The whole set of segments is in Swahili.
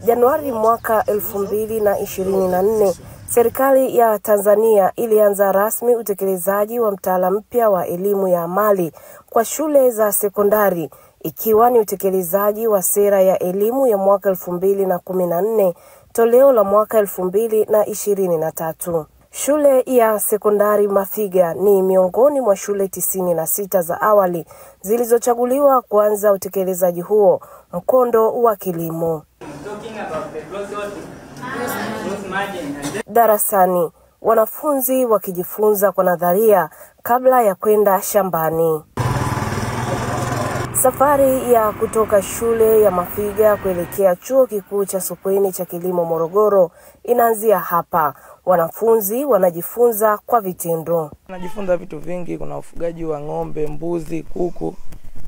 Januari mwaka 2024, serikali ya Tanzania ilianza rasmi utekelezaji wa mtaala mpya wa elimu ya amali kwa shule za sekondari, ikiwa ni utekelezaji wa sera ya elimu ya mwaka 2014, toleo la mwaka 2023. Shule ya sekondari Mafiga ni miongoni mwa shule 96 za awali zilizochaguliwa kuanza utekelezaji huo mkondo wa kilimo. Darasani, wanafunzi wakijifunza kwa nadharia kabla ya kwenda shambani. Safari ya kutoka shule ya Mafiga kuelekea Chuo Kikuu cha Sokoine cha Kilimo Morogoro inaanzia hapa. Wanafunzi wanajifunza kwa vitendo. Najifunza vitu vingi, kuna ufugaji wa ng'ombe, mbuzi, kuku.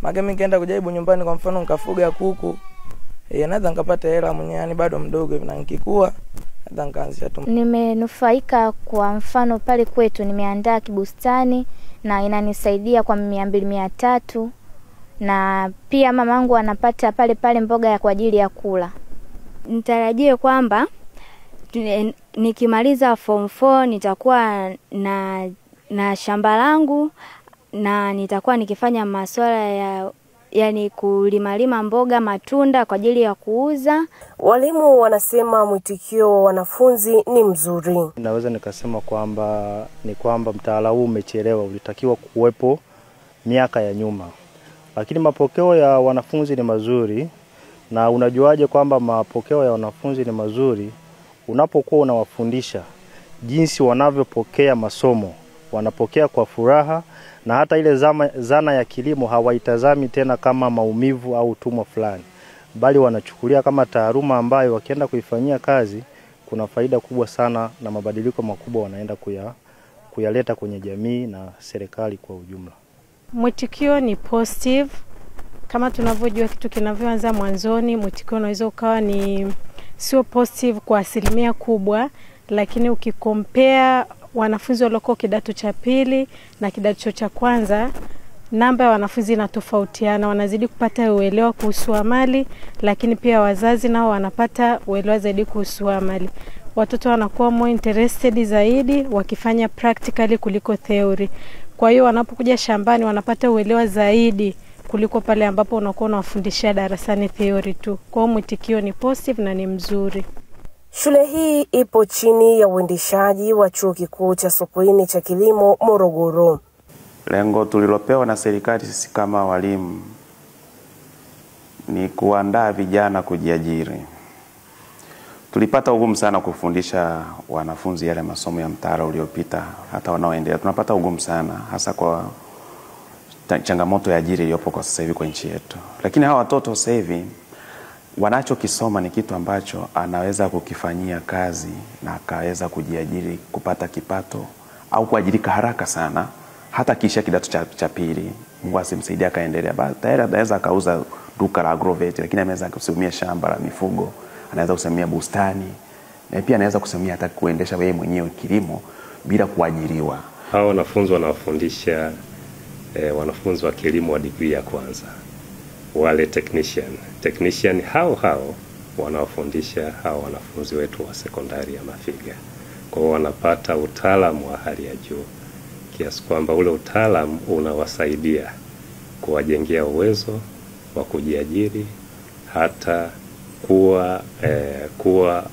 Maana mimi nikaenda kujaribu nyumbani, kwa mfano nikafuga kuku. Naweza nikapata hela mwenyewe, yani bado mdogo hivi, na nikikua naweza nikaanzisha tu. Nimenufaika kwa mfano pale kwetu nimeandaa kibustani na inanisaidia kwa 200 300, na pia mamangu anapata pale pale mboga ya kwa ajili ya kula. Nitarajie kwamba nikimaliza form 4 nitakuwa na shamba langu, na nitakuwa nikifanya masuala ya yani kulimalima mboga, matunda kwa ajili ya kuuza. Walimu wanasema mwitikio wa wanafunzi ni mzuri. Naweza nikasema kwamba ni kwamba mtaala huu umechelewa, ulitakiwa kuwepo miaka ya nyuma. Lakini mapokeo ya wanafunzi ni mazuri. Na unajuaje kwamba mapokeo ya wanafunzi ni mazuri? Unapokuwa unawafundisha jinsi wanavyopokea masomo, wanapokea kwa furaha, na hata ile zana ya kilimo hawaitazami tena kama maumivu au utumwa fulani, bali wanachukulia kama taaluma ambayo wakienda kuifanyia kazi kuna faida kubwa sana na mabadiliko makubwa wanaenda kuyaleta kwenye jamii na serikali kwa ujumla. Mwitikio ni positive. Kama tunavyojua kitu kinavyoanza mwanzoni, mwitikio unaweza ukawa ni sio positive kwa asilimia kubwa, lakini ukikompea wanafunzi walioko kidato cha pili na kidato cha kwanza, namba ya wanafunzi inatofautiana, wanazidi kupata uelewa kuhusu amali, lakini pia wazazi nao wanapata uelewa zaidi kuhusu amali. Watoto wanakuwa more interested zaidi wakifanya practically kuliko theory. Kwa hiyo wanapokuja shambani wanapata uelewa zaidi kuliko pale ambapo unakuwa unawafundishia darasani theory tu. Kwa hiyo mwitikio ni positive na ni mzuri. Shule hii ipo chini ya uendeshaji wa Chuo Kikuu cha Sokoine cha Kilimo Morogoro. Lengo tulilopewa na serikali sisi kama walimu ni kuandaa vijana kujiajiri. Tulipata ugumu sana kufundisha wanafunzi yale masomo ya mtaala uliopita, hata wanaoendelea tunapata ugumu sana, hasa kwa changamoto ya ajira iliyopo kwa sasa hivi kwa nchi yetu. Lakini hawa watoto sasa hivi wanachokisoma ni kitu ambacho anaweza kukifanyia kazi na akaweza kujiajiri, kupata kipato au kuajirika haraka sana. Hata kisha kidato cha pili, Mungu asimsaidia akaendelea, tayari anaweza akauza duka la agrovet, lakini anaweza kusimamia shamba la mifugo, anaweza kusimamia bustani, na pia anaweza kusimamia hata kuendesha yeye mwenyewe kilimo bila kuajiriwa. Hawa wanafunzi wanawafundisha wanafunzi wa kilimo wa degree ya kwanza, wale technician hao wanawafundisha hao wanafunzi wetu wa sekondari ya Mafiga. Kwa hiyo wanapata utaalamu wa hali ya juu kiasi kwamba ule utaalamu unawasaidia kuwajengea uwezo wa kujiajiri, hata kuwa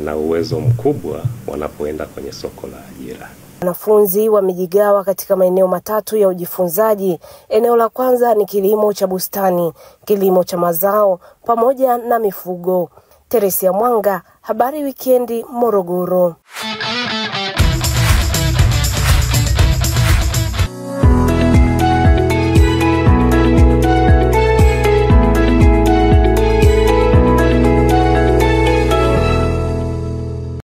na uwezo mkubwa wanapoenda kwenye soko la ajira. Wanafunzi wamejigawa katika maeneo matatu ya ujifunzaji. Eneo la kwanza ni kilimo cha bustani, kilimo cha mazao pamoja na mifugo. Teresia Mwanga, Habari Wikendi, Morogoro.